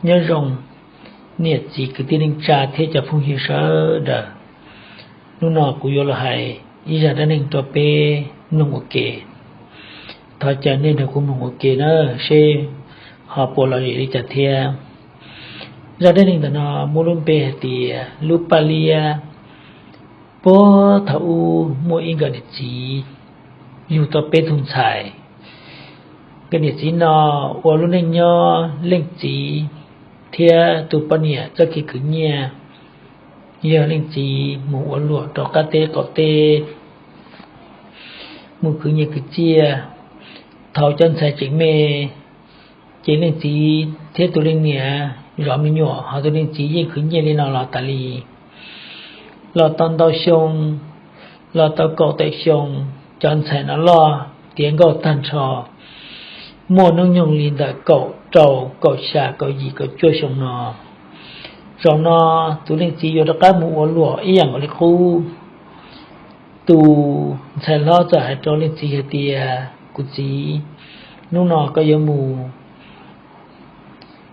Nyob zoo niam txiv kwv tij neej tsa thiab cov phooj ywg sawv daws. Hnub no kuv yuav los hais ib zaj dab neeg rau peb mloog ua ke. Thov caw nej nrog kuv mloog ua ke na, seb ho puas lom zem li cas thiab. Zaj dab neeg ntawm no muaj lub npe hais tias lub paj liab. Puag thaum ub muaj ib nkawm niam txiv yug tau peb tug ntxhais. Nkawd niam txiv no ua lub neej nyob, leej txiv thiab tus poj niam txoj kev khwv nyiaj yog leej txiv mus ua luam rau qab teb qaum teb, mus khwv nyiaj khwv txiaj. Thaum cov ntxhais tseem me, ces leej txiv thiab tus leej niam zov me nyuam, ho tus leej txiv yeej khwv nyiaj li no los tas li. Los tau ntau xyoo, los tau kaum tawm xyoo, cov ntxhais no loj tiav nkauj tag nrho, muaj hnub nyoog li ntawm kaum rau, kaum xya, kaum yim, kaum cuaj xyoo no. Zaum no tus leej txiv yuav rov qab mus ua luam ib yam nkaus li qub. Tus ntxhais hlob txawm hais rau leej txiv hais tias, Kuv txiv, hnub no koj yuav mus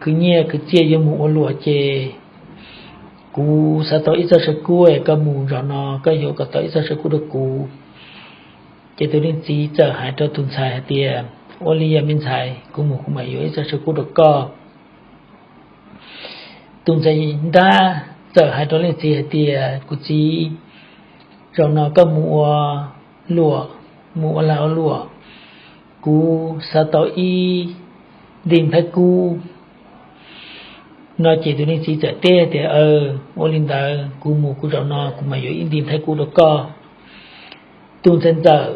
khwv nyiaj khwv txiaj, yuav mus ua luam ces kuv xav tau ib txoj saw kub, koj mus zaum no koj yuav kom tau ib txoj saw kub rau kuv. Ces tus leej txiv txawm hais rau tus ntxhais hais tias, Ua li yog me ntxhais, kuv mus kuv mam yuav ib txoj saw kub rau koj. Tus ntxhais nrab txawm hais rau leej txiv hais tias, Kuv txiv, zaum no koj mus ua luam, mus ua lag ua luam, kuv xav tau ib nti nplhaib kub. No ces tus leej txiv txawm teb tias, Ua li ntawd kuv mus kuv zaum no kuv mam yuav ib nti nplhaib kub rau koj. Tus ntxhais ntxawm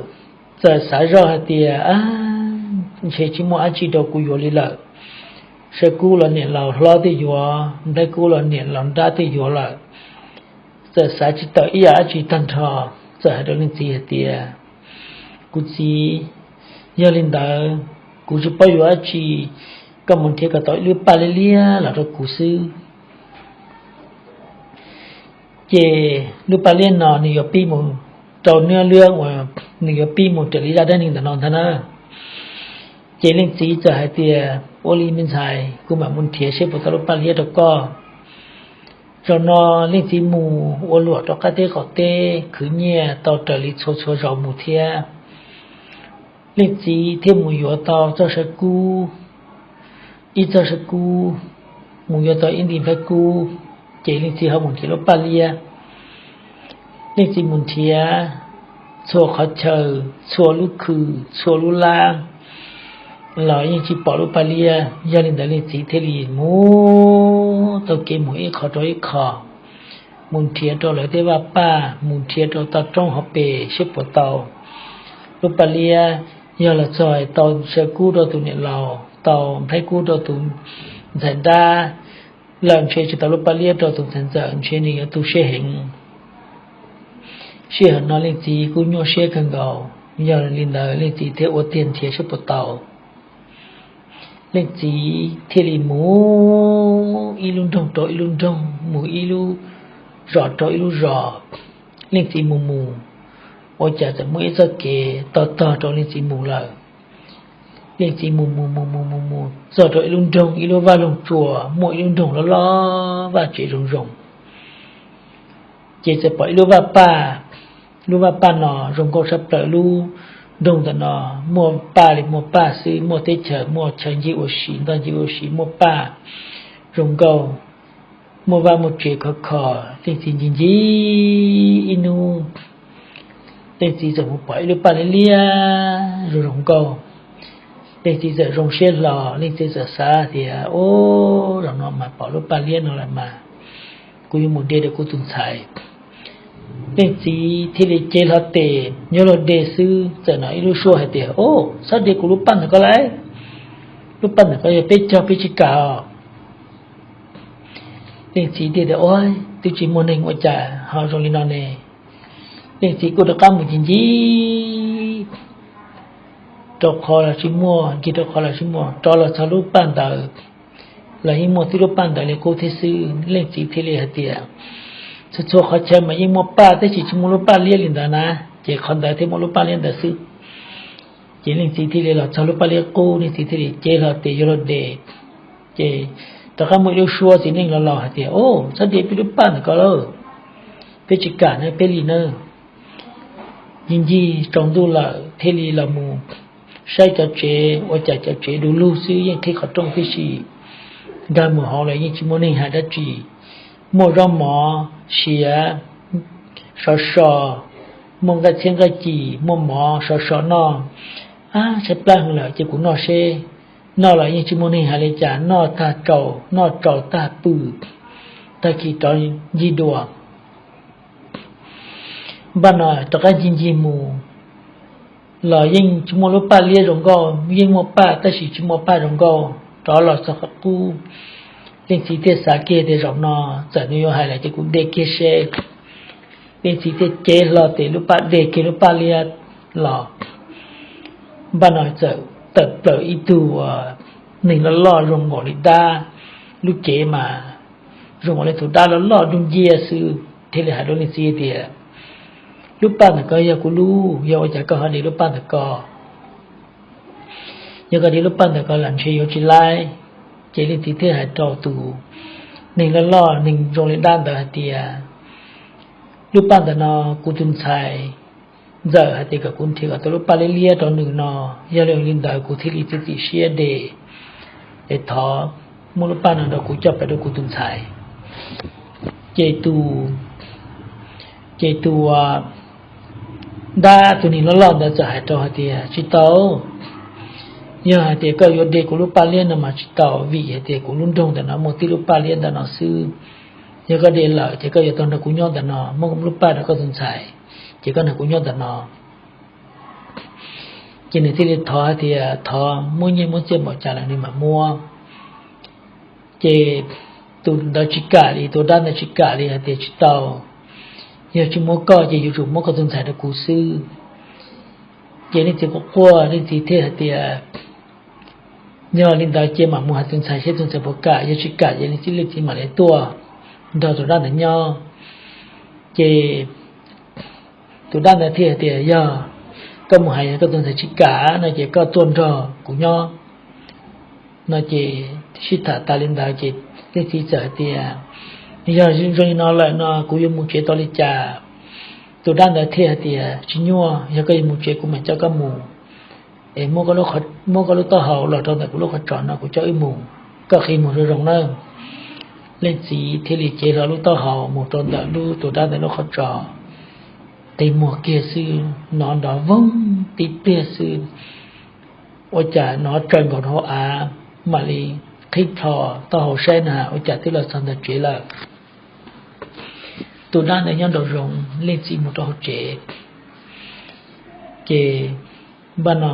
txawm xav zoj hais tias, Ntshe tsis muaj dab tsi rau kuv yuav li lawm. Saw kub los niam laus hlob twb yuav, nplhaib kub los niam laus nrab twb yuav lawm. Txawm xav tsis tawm ib yam dab tsi tag nrho, txawm hais rau leej txiv hais tias, Kuv txiv, yog li ntawd kuv tsis paub yuav dab tsi, koj mus nrhiav kom tau ib lub paj liab liab los rau kuv xwb. Ces lub paj liab no nws yuav pib mus rau nws lub uas nws yuav pib mus raws li zaj dab neeg ntawm no ntag na. Ces leej txiv txawm hais tias, Ua li me ntxhais, kuv mam mus nrhiav seb puas tau lub paj liab rau koj. Zaum no leej txiv mus ua luam rau qab teb qaum teb khwv nyiaj tau raws li txhua txhua zaus mus thiab. Leej txiv thiaj mus yuav tau txoj saw kub, ib txoj saw kub, mus yuav tau ib nti nplhaib kub, ces leej txiv ho mus nrhiav lub paj liab. Leej txiv mus nrhiav txhua qhov chaw, txhua lub khw, txhua lub lab los yeej tsis pom lub paj liab. Yog li ntawd leej txiv thiaj li mus taug kev mus ib qho rau ib qho, mus nrhiav rau lawv tej vaj paj, mus nrhiav rau toj roob hauv pes seb puas tau lub paj liab. Yog los txog tau saw kub rau tus niam laus, tau nplhaib kub rau tus ntxhais nrab lawm, ntshe tsis tau lub paj liab rau tus ntxhais ntxawm, ntshe nws yuav tu siab heev. Sij hawm no leej txiv kuj nyuaj siab kawg nkaus, yog li ntawd leej txiv thiaj ua tiag nrhiav seb puas tau. Leej txiv thiaj li mus ib lub nroog rau ib lub nroog, mus ib lub zos rau ib lub zos. Leej txiv mus mus, ua cas txawm muaj ib txoj kev tog tog rau leej txiv mus lawm. Leej txiv mus mus mus mus mus mus txog rau ib lub nroog, ib lub vaj loog tsuas, muaj ib lub nroog loj loj, vaj tsev zoo zoo. Ces txawm pom ib lub vaj paj, lub vaj paj no zoo nkauj tshaj plaws. Lub nroog ntawm no muaj paj li muaj paj xwb, muaj teb chaws, muaj chaw ncig ua si, ntoj ncig ua si, muaj paj zoo nkauj, muaj vaj muaj tsev khov kho. Leej txiv ncig ncig ib hnub, leej txiv txawm mus pom ib lub paj liab liab zoo zoo nkauj. Leej txiv txawm zoo siab hlo, leej txiv txawm xav tias, Ub, zaum no mas pom lub paj liab no lawm mas kuv yuav mus de rau kuv tus ntxhais. Leej txiv thiaj li cev hlo tes yuav luag de xwb, txawm hnov ib lub suab hais tias, Ub, txhob de kuv lub paj ntawm ko lauj, lub paj ntawm ko yog peb cog peb tsis kam os. Leej txiv thiaj tias, Ub, twb tsis muaj neeg ua cas ho zoo li no ne. Leej txiv kuj rov qab mus ncig ncig, rau qhov los tsis muaj, ncig rau qhov los tsis muaj, rov los txog lub paj ntawd los yeej muaj tib lub paj ntawd li qub thiab xwb. Leej txiv thiaj li hais tias, Txhua txhua qhov chaw mas yeej muaj paj, tab sis tsis muaj lub paj liab li ntawd na, ces qhov ntawd thiaj muaj lub paj liab ntawd xwb. Ces leej txiv thiaj li los txog lub paj liab qub, leej txiv thiaj li cev hlo tes yuav luag de. Ces rov qab muaj ib lub suab txiv neej los laus hais tias, Au, txhob de peb lub paj ntawm ko lauj, peb tsis kam na, peb li na. Ncig ncig tsaus ntuj lawm thiaj li los mus saib cov tsev, ua cas cov tsev du lug xwb, yeej qhib qhov rooj tib si. Nkag mus hauv los yeej tsis muaj neeg hais dab tsi. Muaj zaub mov siav sov so, muaj nqaij txhiab nqaij ci, muaj mov sov so noj. Ab, tshaib plab heev lawm, cia kuv noj seb. Noj los yeej tsis muaj neeg hais li cas, noj tag tsaus, noj tsaus tag pw, tag kis rov ncig dua. Npaj no rov qab ncig ncig mus los yeej tsis muaj lub paj liab zoo nkauj, yeej muaj paj tab sis tsis muaj paj zoo nkauj. Rov los txog qhov qub, leej txiv thiaj xav kiag tias zaum no txawm nws yuav hais lawm ces kuv de kiag seb. Leej txiv thiaj cev hlo tes lub paj, de kiag lub paj liab los. Npaj no txawm tawm plaws ib tug neeg loj loj zoo nkaus li dab, lub cev mas zoo nkaus li tus dab loj loj dub nciab xwb, thiaj li hais rau leej txiv tias, Lub paj ntawm ko yog kuv lub, yog ua cas koj ho de lub paj ntawm ko? Yog koj de lub paj ntawm ko los ntshe yuav tsis laib. Ces leej txiv thiaj hais rau tus neeg loj loj, neeg zoo li dab ntawd hais tias, Lub paj ntawm no kuv tus ntxhais ntxawm hais tias kom kuv nrhiav kom tau lub paj liab liab rau nws no, yog li ntawd kuv thiaj li txiav txim siab de, es thov muab lub paj no rau kuv coj pem rau kuv tus ntxhais. Ces tus, ces tus dab, tus neeg loj loj ntawd txawm hais rau hais tias, Tsis tau. Yog hais tias koj yuav de kuv lub paj liab no mas tsis tau, vim hais tias kuv lub nroog ntawm no muaj tib lub paj liab ntawm no xwb. Yog koj de lawm ces koj yuav tau nrog kuv nyob ntawm no, muab lub paj rau koj tus ntxhais, ces koj nrog kuv nyob ntawm no. Ces nws thiaj li thov hais tias thov muab nyiaj muab txiaj npaum cas los nws mam muab. Ces tus ntawd tsis kam li, tus dab ntawd tsis kam li hais tias, Tsis tau, yog tsis muab koj ces yuav tsum muab koj tus ntxhais rau kuv xwb. Ces leej txiv quaj quaj, leej txiv thiaj hais tias, Yog li ntawd ces mam mus hais tus ntxhais seb tus ntxhais puas kam, yog tsis kam ces leej txiv, leej txiv mam li tuaj nrog tus dab ntawd nyob. Ces tus dab ntawd thiaj hais tias, Yog koj mus hais yog koj tus ntxhais tsis kam no ces koj tuaj nrog kuv nyob. No ces sib tham tas li ntawd ces leej txiv txawm hais tias, Yog zoo li no lawm no kuv yuav mus tsev tau li cas? Tus dab ntawd thiaj hais tias, Tsis nyuaj, yog koj yuav mus tsev kuv mam coj koj mus. Es muab koj lub taub hau los rau ntawm kuv lub qhov tsos no kuv coj wb mus, koj qhib mus zoo zoo nawb. Leej txiv thiaj li cev hlo lub taub hau mus rau ntawm lub, tus dab ntawd lub qhov tsos, qhib muag kiag xwb hnov nrov voog tib pliag xwb, ua cas hnov tsaws nkaus hauv av, mam li qhib plho taub hau saib na ua cas twb los txog ntawm tsev lawm. Tus dab ntawd nyob nraum zoov, leej txiv mus rau hauv tsev. Ces npaj no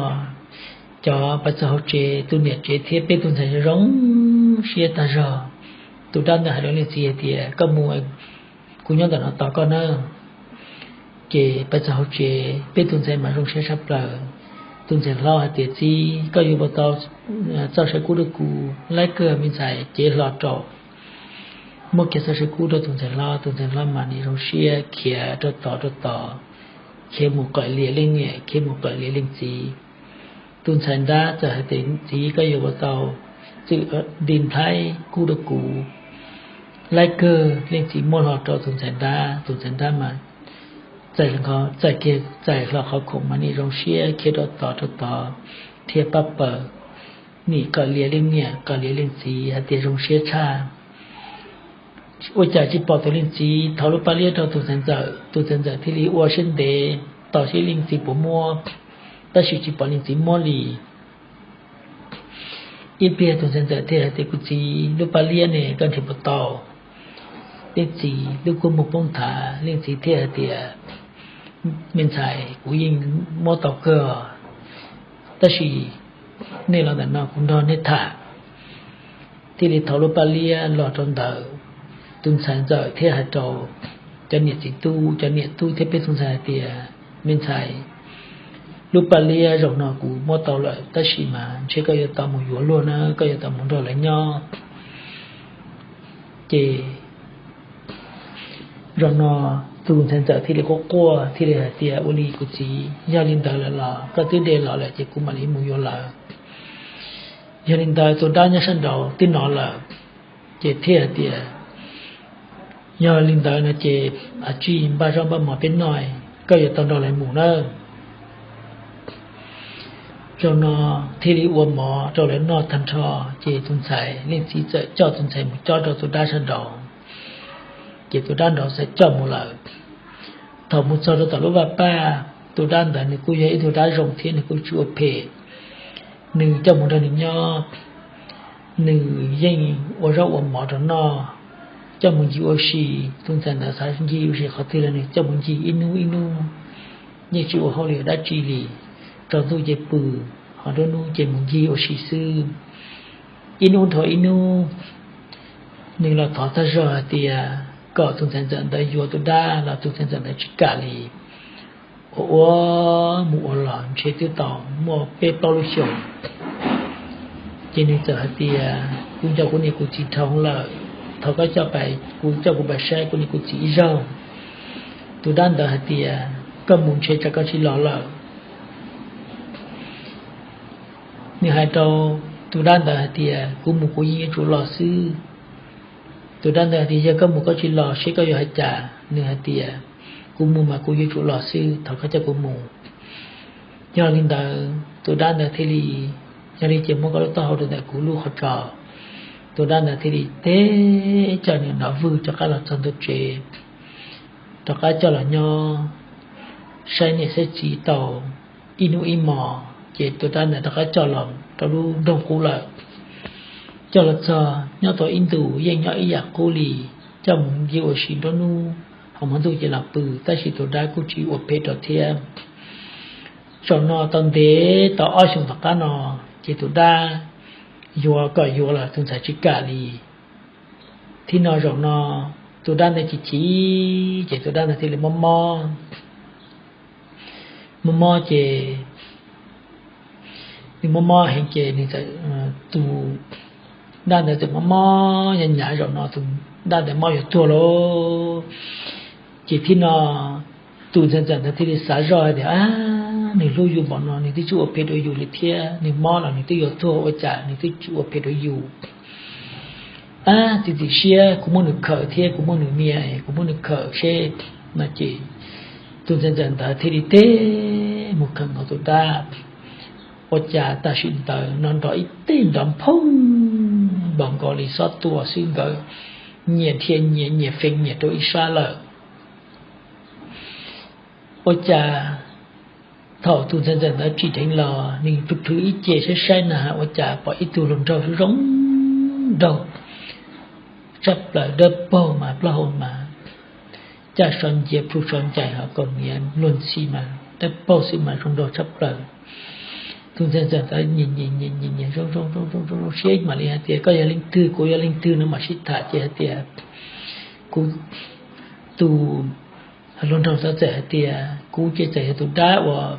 cov pais txog hauv tsev, tus niam tsev thiab peb tus ntxhais zoo siab tag zog. Tus dab ntawd hais rau leej txiv hais tias, Koj mus, kuv nyob ntawm no tos koj nawb. Ces pais txog hauv tsev, peb tus ntxhais mas zoo siab tshaj plaws. Tus ntxhais hlob hais tias, Txiv, koj yuav puas tau txoj saw kub rau kuv? Laib kawg me ntxhais, cev hlo rau. Muab kiag txoj saw kub rau tus ntxhais hlob, tus ntxhais hlob mas nim zoo siab khiav rau tod rau tod, khiav mus qawm lias leej niam, khiav mus qawm lias leej txiv. Tus ntxhais nrab txawm hais tias, Txiv, koj yuav puas tau txwm nti nplhaib kub rau kuv? Laib kawg, leej txiv muab hlo rau tus ntxhais nrab, tus ntxhais nrab mas txais kiag, txais hlo qhov khoom mas nim zoo siab khiav rau tod rau tod, dhia paj paws, nim qawm lias leej niam qawm lias leej txiv hais tias zoo siab tshaj. Ua cas tsis pom tus leej txiv thov lub paj liab rau tus ntxhais ntxawm, tus ntxhais ntxawm thiaj li ua siab ntev tos seb leej txiv puas muab, tab sis tsis pom leej txiv muab li. Ib pliag tus ntxhais ntxawm thiaj hais tias, Kuv txiv, lub paj liab ne koj nrhiav puas tau? Leej txiv lub kua muag poob nthav, leej txiv thiaj hais tias, Me ntxhais, kuv yeej muab tau kawg, tab sis nej los ntawm no kuv nrog nej tham. Thiaj li thau lub paj liab los rau ntawd. Tus ntxhais ntxawm thiaj hais rau cov niam txiv tub, cov niam tub thiab peb tus ntxhais hais tias, Me ntxhais, lub paj liab zaum no kuv muab tau lawm, tab sis mas ntshe koj yuav tau mus yuav luag na, koj yuav tau mus nrog lawv nyob. Ces zaum no tus ntxhais ntxawm thiaj li quaj quaj thiaj li hais tias, Ua li kuv txiv, yog li ntawd lawm los koj twb de los lawm ces kuv mam li mus yuav lawv. Yog li ntawd tus dab nyob sab nraud twb hnov lawm, Ces thiaj hais tias, yog li ntawd no ces a tsij npaj zaub npaj mov peb noj, koj yuav tau nrog lawv mus nawb. Zaum no thiaj li ua mov rau lawv noj tag nrho, ces tus ntxhais leej txiv txawm coj tus ntxhais mus cob rau tus dab sab nraud, ces tus dab nraud txawm coj mus lawm. Thaum mus txog rau tom lub vaj paj, tus dab ntawd nws kuj yog ib tug dab zoo thiab nws kuj tsis ua phem, nws coj mus nrog nws nyob, nws yeej ua zaub ua mov rau noj, coj mus ncig ua si. Tus ntxhais ntawd xav ncig ua si qhov twg los nws coj mus ncig ib hnub ib hnub, yeej tsis ua hauj lwm dab tsi li, tsaus ntuj ces pw, ho nruab hnub ces mus ncig ua si xwb. Ib hnub dhau ib hnub, nws los thov tag zog hais tias kom tus ntxhais ntxawm ntawd yuav tus dab los tus ntxhais ntxawm ntawd tsis kam li. Ua ua mus ua los ntshe twb tau muaj peb plaub lub xyoos, ces nws txawm hais tias, kuv nco kuv niam kuv txiv dhau lawm, thov koj coj pais, kuv coj kuv pais saib kuv niam kuv txiv ib zaug. Tus dab ntawd hais tias, koj mus ntshe tsam koj tsis los lawm. Nws hais rau tus dab ntawd hais tias, kuv mus kuv yeej yuav tsum los xwb. Tus dab ntawd hais tias, yog koj mus koj tsis los seb koj yuav hais cas? Nws hais tias, kuv mus mas kuv yuav tsum los xwb, thov koj coj kuv mus. Yog li ntawd tus dab ntawd thiaj li, yog li ces muab koj lub taub hau rau ntawm kuv lub qhov tsos. Tus dab ntawd thiaj li teb coj nws nrov vwg rov qab los txog ntua tsev, rov qab coj los nyob saib niam saib txiv tau ib hnub ib hmos, ces tus dab ntawd rov qab coj los rau lub nroog qub lawm. Coj los txog nyob tau ib ntus yeej nyob ib yam qub li, coj mus ncig ua si nruab hnub, ho hmo ntuj ces los pw, tab sis tus dab kuj tsis ua phem rau thiab. Zaum no tau ntev tau ob xyoos tom qab no, ces tus dab yuav kom yuav los tus ntxhais tsis kam li. Thib no zaum no tus dab ntawd chim chim, ces tus dab ntawd thiaj li mob mob, mob mob ces nws mob mob heev ces nws txawm, tus dab ntawd txawm mob mob nyav nyav, zaum no tus dab ntawd mob yuav tuag lauj. Ces thib no tus ntxhais ntxawm ntawd thiaj li xav zoj hais tias, nws hlub yus npaum no nws twb tsis ua phem rau yus li thiab, nws mob los nws twb yuav tuag ua cas nws twb tsis ua phem rau yus. Ab, txiav txim siab, kuv muab nws khawm thiab kuv muab nws nias, kuv muab nws khawm seb. No ces tus ntxhais ntxawm ntawd thiaj li teb mus khawm nkaus tus dab. Ua cas tam sim ntawd no nrov ib teg nrov nphoo npaum nkaus li xob tua xwb, nkawd nyias dhia nyias, nyias feeb nyias rau ib sab lawm. Ua cas thaum tus ntxhais ntxawm ntawd tsim dheev los nws plhws plhws ib ce saib saib na has ua cas pom ib tug hluas nraug zoo zoo nraug tshaj plaws, dawb paug mas plaub hau mas caj so ncia plhu so ncais ho kaus hniav luag ntxhi mas dawb paug xwb mas zoo nraug tshaj plaws. Tus ntxhais ntxawm ntawd nyiam nyiam nyiam nyiam zoo zoo zoo zoo zoo siab mam li hais tias, koj yog leej twg, kuv yog leej twg no mam sib tham ces hais tias, kuv, tus hluas nraug ntawd txawm hais tias, kuv ces txawm yog tus dab uas,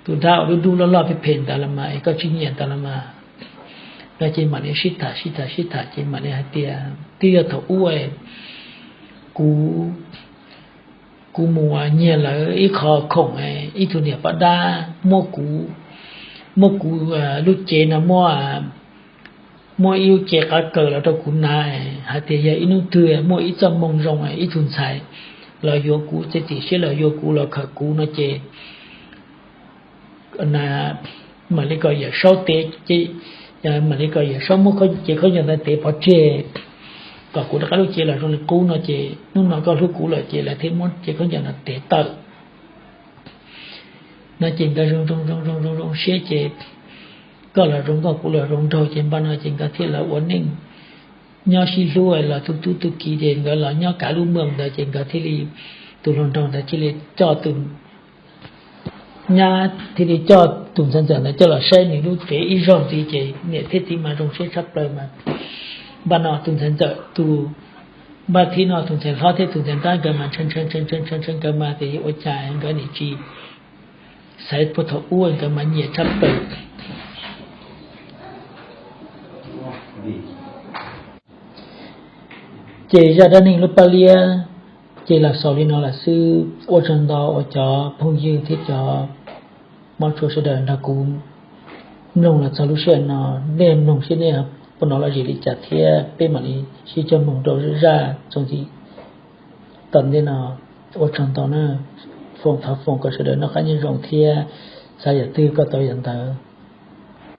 tus dab uas dub dub loj loj phem phem ntawd los mas es koj tsis nyiam ntawd los mas. No ces mam li sib tham sib tham sib tham ces mam li hais tias, twb yog thaum ub kuv, kuv mus nyiag lawv ib qho khoom, ib tug niam poj dab muab kuv, muab kuv lub cev no muab, muab ib lub cev qav kaws los rau kuv hnav, hais tias yog ib hnub twg muaj ib txoj moo zoo ib tug ntxhais los yuav kuv, txiav txim siab los yuav kuv los khawm kuv no ces mam li kom Yawm Saub tev, mam li kom Yawm Saub muab cev khaub ncaws ntawd tev pov tseg, kom kuv rov qab lub cev los zoo li qub no ces hnub no koj hlub kuv lawm ces lawv thiaj muab cev khaub ncaws no tev tawm. No ces nkawd zoo zoo zoo zoo zoo zoo siab ces koj los zoo nkauj kuv los zoo nraug ces npaj no ces nkawd thiaj los ua neej nyob sib hlub los tu tub tu kiv ces nkawd los nyob kav lub moos ntawd ces nkawd thiaj li, tus hluas nraug ntawd thiaj li coj tus nyab thiaj li coj tus ntxhais ntxawm ntawd coj los saib nws lub cev ib zaug ntxiv ces niam thiab txiv mas zoo siab tshaj plaws mas. Npaj no tus ntxhais ntxawm tus, npaj thib no tus ntxhais hlob thiab tus ntxhais nrab nkawd mas ntshaw ntshaw ntshaw ntshaw nkawd mas tias yuav ua cas nkawd nim tsis xaiv puag thaum ub nkawd mas nyiam tshaj plaws. Ces zaj dab neeg lub paj liab ces los xaus li no lawm xwb. Ua tsaug ntau uas cov phooj ywg thiab cov hmov tshua sawv daws nrog kuv mloog los txog lub sij hawm no. Nej mloog seb nej puas hnov lom zem li cas thiab peb mam li sib cog moog rau zaj txuas ntxiv tom ntej no. Ua tsaug ntau na. Foom thov foom kom sawv daws noj qab nyob zoo thiab xav yam twg koj tau yam ntawd.